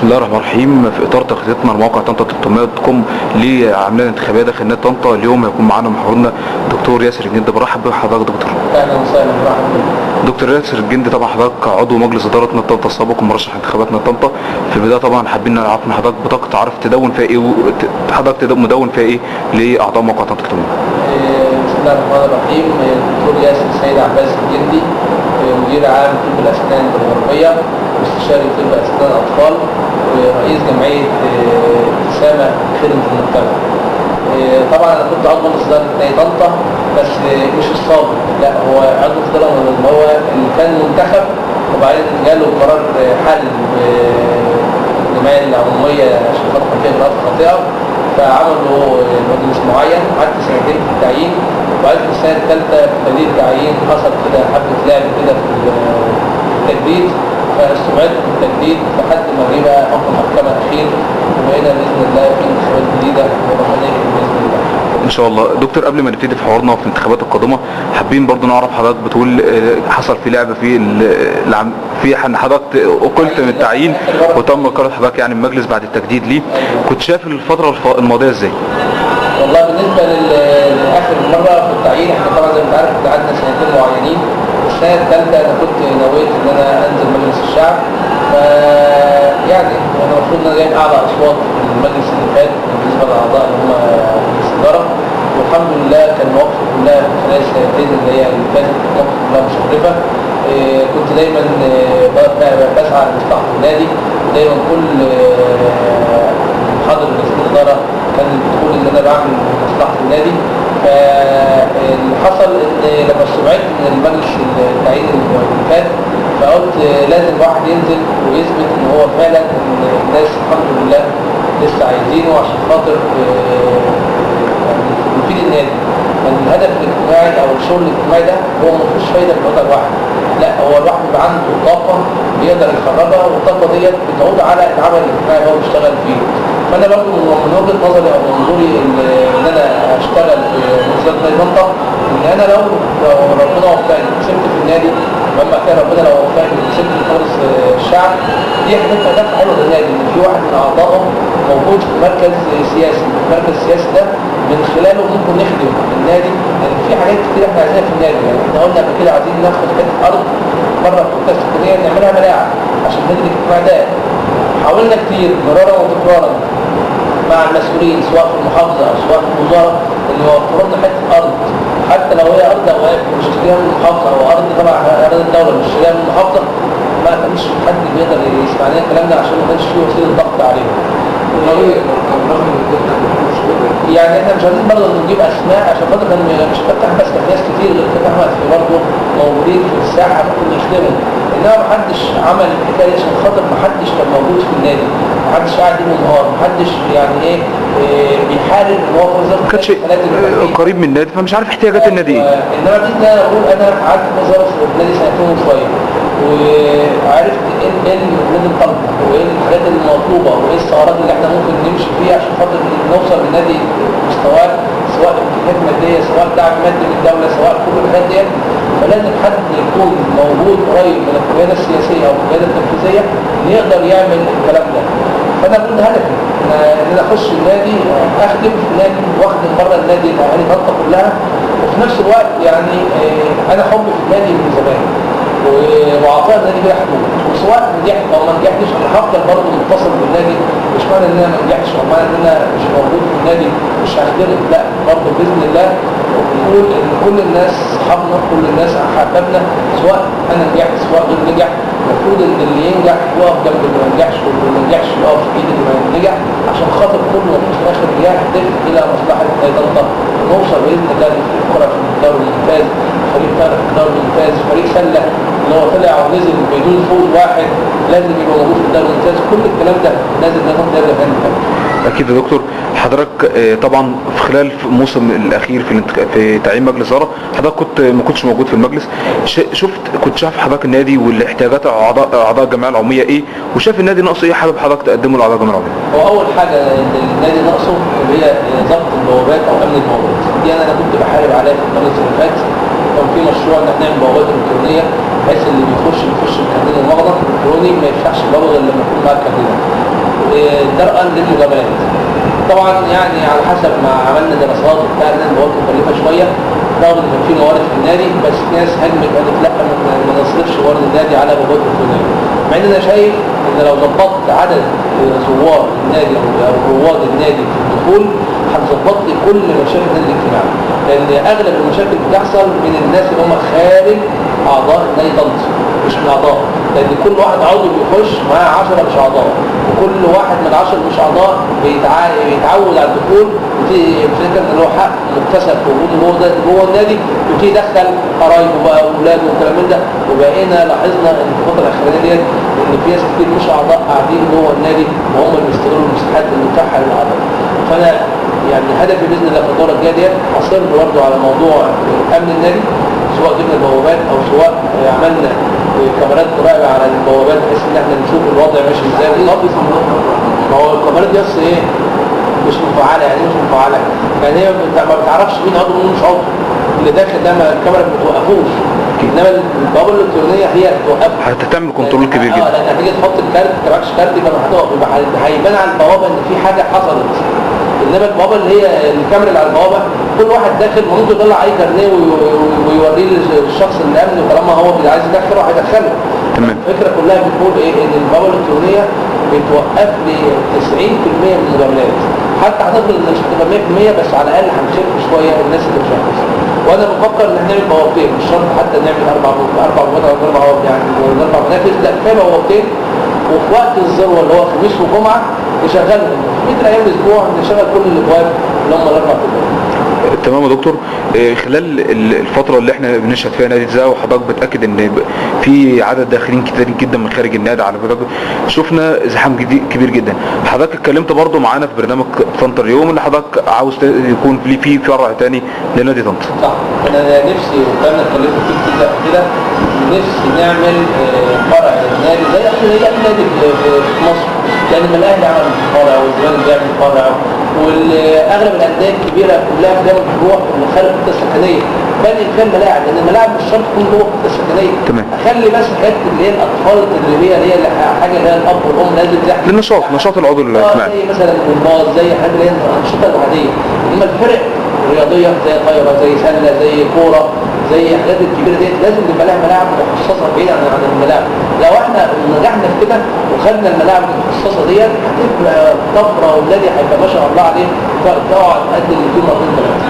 بسم الله الرحمن الرحيم. في اطار تغطيتنا لموقع طنطا 300.com لعملية انتخابية داخل نادي طنطا، اليوم هيكون معانا محاورنا دكتور ياسر الجندي. برحب بحضرتك دكتور. اهلا وسهلا، برحب بك دكتور ياسر الجندي. طبعا حضرتك عضو مجلس ادارة نادي طنطا السابق ومرشح انتخابات نادي طنطا. في البداية طبعا حابين نعرف من حضرتك بطاقة تعرف تدون فيها ايه، حضرتك مدون فيها ايه لاعضاء موقع طنطا 300؟ بسم الله الرحمن الرحيم. دكتور ياسر السيد عباس الجندي، مدير عام طب الاسنان بالغربيه، واستشاري طب اسنان اطفال، ورئيس جمعية ابتسامة خدمة المجتمع. طبعا انا كنت عضو مجلس ادارة نادي طنطا، بس مش السابق، لا هو عضو مجلس ادارة اللي هو اللي كان منتخب وبعدين جاله قرار حل الجمعية العمومية عشان خاطر فيها اجراءات خاطئه، فعملوا مجلس معين. قعدت سنتين في التعيين، وبعد في السنة الثالثة في تجديد التعيين حصل كده حبه لعب كده في التجديد، فاستبعدت من التجديد لحد ما جه بقى حكم المحكمة الاخير، وبقينا باذن الله في انتخابات جديدة وربنا يكرم باذن الله. ان شاء الله. دكتور، قبل ما نبتدي في حوارنا في الانتخابات القادمة، حابين برضو نعرف حضرتك بتقول حصل في لعبه في في حضرتك اقلت من التعيين وتم قرار حضرتك يعني المجلس بعد التجديد ليه، كنت شايف الفترة الماضية ازاي؟ والله بالنسبة لاخر مرة في التعيين، احنا طبعا زي ما انت عارف قعدنا سنتين معينين. السنة الثالثة انا كنت نويت ان انا انزل مجلس الشعب، ف يعني انا المفروض ان انا جايب اعلى اصوات في المجلس اللي فات بالنسبة للاعضاء اللي هم مجلس الادارة، والحمد لله كان مواقفي كلها في خلال السنتين اللي هي اللي فاتت مواقفي كلها مشرفة. كنت دايما بسعى لمصلحة النادي، ودايما كل محاضر مجلس الادارة كان بتقول ان انا بعمل مصلحة النادي. فاللي حصل ان لما استبعدت من المجلس التعيين اللي فات، فقلت لازم واحد ينزل ويثبت ان هو فعلا ان الناس الحمد لله لسه عايزينه عشان خاطر يفيد النادي. يعني الهدف الاجتماعي او الشغل الاجتماعي ده هو ما فيهوش فايده في الوضع الواحد، لا هو الواحد بيبقى عنده طاقة بيقدر يخرجها، والطاقة ديت بتعود على العمل الاجتماعي اللي هو بيشتغل فيه. فانا برضه من وجهه نظري او منظوري ان انا اشتغل في مجلس نادي طنطا، ان انا لو ربنا وفقني كسبت في النادي، لما كان ربنا لو وفقني كسبت في مجلس الشعب، دي هتبقى دفعه حلوة للنادي، ان في واحد من اعضائه موجود في مركز سياسي، المركز السياسي ده من خلاله ممكن نخدم النادي، لان في حاجات كتير احنا عايزينها في النادي. يعني احنا قلنا قبل كده عايزين ناخد حتة ارض بره الحتة السكنية نعملها ملاعب عشان النادي الاجتماعي ده. حاولنا كتير مرارا وتكرارا مع المسؤولين سواء في المحافظة او سواء في الوزارة ان يوفروا لنا حتة ارض، حتى لو هي ارض اوقاف بنشتريها من المحافظة او ارض تبع ارض الدولة بنشتريها من المحافظة، ما كانش حد بيقدر يسمع لنا الكلام ده عشان ما كانش فيه وسيلة ضغط عليهم. يعني احنا مش عايزين برضه نجيب اسماء عشان خاطر كان مش فتح، بس كان ناس كتير غير فتح احمد في برضه موجودين في الساحة ممكن يخدموا، انما ما حدش عمل الحكاية دي عشان خاطر ما حدش كان موجود في النادي، ما حدش قاعد يوم ونهار، ما حدش يعني ايه بيحارب ان هو ما كانش قريب من النادي، فمش عارف احتياجات النادي ايه. انما باذن الله انا بقول انا قعدت في وزارة النادي سنتين وشوية، وعرفت ايه اللي طالبه وايه الحاجات المطلوبة وايه الثغرات اللي احنا ممكن نمشي فيها عشان خاطر نوصل للنادي مستواه، سواء امكانيات مادية، سواء دعم مادي من الدولة، سواء كل الحاجات ديت. فلازم حد يكون موجود قريب من القيادة السياسية او القيادة التنفيذية اللي يقدر يعمل الكلام ده. فانا كنت هدفي ان انا اخش النادي، اخدم في النادي واخدم بره النادي الاهالي طنطا كلها، وفي نفس الوقت يعني انا حبي في النادي من زمان وعطاء النادي بلا حدود، وسواء نجحت او ما نجحتش انا هفضل برضه متصل بالنادي. مش معنى ان انا ما نجحتش او معنى ان انا مش موجود في النادي مش هخدمه، لا برضه باذن الله. وبنقول ان كل الناس اصحابنا، كل الناس احبابنا، سواء انا نجحت سواء غير نجح، المفروض ان اللي ينجح يقف جنب اللي ما نجحش، واللي ما نجحش يقف في ايد اللي ما نجح، عشان خاطر كله في الاخر يهدف الى مصلحة نادي طنطا، ونوصل باذن الله لفريق كره في الدوري الممتاز، فريق طايره في الدوري الممتاز، فريق سله اللي هو طلع ونزل بدون فوز واحد لازم يبقى موجود في الدوري الممتاز. كل الكلام ده لازم نادي طنطا يبقى فيه. اكيد يا دكتور. حضرتك طبعا في خلال الموسم الاخير في تعيين مجلس ادارة حضرتك كنت ما كنتش موجود في المجلس، شفت كنت شايف حضرتك النادي والاحتياجات اعضاء الجمعية العمومية ايه، وشايف النادي ناقصه ايه حابب حضرتك تقدمه لاعضاء الجمعية العمومية؟ هو اول حاجة النادي ناقصه اللي هي ضبط البوابات او امن البوابات، دي انا كنت بحارب عليها في المجلس اللي فات، كان في مشروع ان احنا نعمل بوابات الكترونية بحيث اللي بيخش بكارنيه المغلق الالكتروني ما يفتحش البوابة غير لما يكون معاه الكارنيه، درءا للمجاملات. طبعا يعني على حسب ما عملنا دراسات وبتاع ان البوابات مكلفة شوية، رغم ان كان في موارد في النادي، بس ناس هجمت قالت لا ما نصرفش موارد النادي على بوابات الكترونية. مع ان انا شايف ان لو ظبطت عدد زوار النادي او رواد النادي في الدخول هتظبط لي كل مشاكل النادي الاجتماعي، لان اغلب المشاكل بتحصل من الناس اللي هم خارج اعضاء النادي طنطا مش من اعضاء، لان كل واحد عضو بيخش معاه 10 مش اعضاء، وكل واحد من 10 مش اعضاء بيتعود على الدخول، بيفتكر ان له حق مكتسب في وجوده جوه النادي، ويبتدي يدخل قرايبه بقى واولاده والكلام من ده. وبقينا لاحظنا ان في الفترة الاخرانية ديت ان في ناس كتير مش اعضاء قاعدين جوه النادي وهم اللي بيستغلوا المساحات المتاحة للاعضاء. فانا يعني هدفي باذن الله في الدورة الجاية ديت هصر برضه على موضوع امن النادي، سواء جبنا البوابات او سواء عملنا كاميرات مراقبة على البوابات بحيث ان احنا نشوف الوضع ماشي ازاي بالظبط. ما هو الكاميرات دي اصل ايه؟ مش مفعله. يعني مش مفعله يعني هي ما بتعرفش مين عضو ومين مش عضو، اللي داخل ده ما الكاميرا ما بتوقفوش، انما البوابة الالكترونية هي هتوقفه، هتعمل control كبير جدا. لان هتيجي تحط الكارت انت معكش كارت يبقى هتقف، يبقى هيبان على البوابة ان في حاجة حصلت. انما البوابة اللي هي الكاميرا اللي على البوابة كل واحد داخل ممكن يطلع اي كارنيه ويوريه للشخص اللي امنه، طالما هو عايز يدخله هيدخله. تمام. الفكرة كلها بتقول ايه؟ ان البوابة الالكترونية بتوقف لي 90% من المجاملات، حتى هتفضل مش هتبقى 100% بس على الاقل هنخف شوية الناس اللي مش هتخش. وانا بفكر ان احنا نعمل بوابتين، مش شرط حتى نعمل اربع بوابات يعني اربع منافذ، لا كفاية بوابتين، وفي وقت الذروة اللي هو خميس وجمعه نشغلهم، في ايام الاسبوع نشغل كل الابواب اللي هم الاربع ابواب. تمام يا دكتور. خلال الفترة اللي احنا بنشهد فيها نادي زاو، وحضرتك بتأكد ان في عدد داخلين كتير جدا من خارج النادي، على فكرة شفنا زحام كبير جدا. حضرتك اتكلمت برضو معانا في برنامج طنطا اليوم ان حضرتك عاوز يكون في فرع تاني لنادي طنطا. صح، انا نفسي وكنا اتكلمت فيه كتير كده، نفسي نعمل فرع للنادي زي اي نادي في مصر، لان ما الاهلي عمل فرع والزمالك بيعمل فرع، واغلب الاندية الكبيرة كلها بتعمل فروع من خارج الخطة السكنية، بني فيها الملاعب، لان الملاعب مش شرط تكون جوه الخطة السكنية. تمام. اخلي بس حتة اللي هي الاطفال التدريبية اللي هي حاجة اللي هي الاب والام لازم تحكي للنشاط، نشاط العضو الاجتماعي، زي مثلا الجمباز، زي حاجة اللي هي الانشطة العادية. انما الفرق الرياضية زي طايره، زي سله، زي كورة، زي الحاجات الكبيرة ديت لازم يبقى لها ملاعب مخصصة بعيد عن الملاعب. لو احنا نجحنا في كده وخدنا الملاعب المخصصة ديت هتبقى طفرة، والنادي هيبقى ما شاء الله عليه تقعد قد اللي فيه مرتين ثلاثة.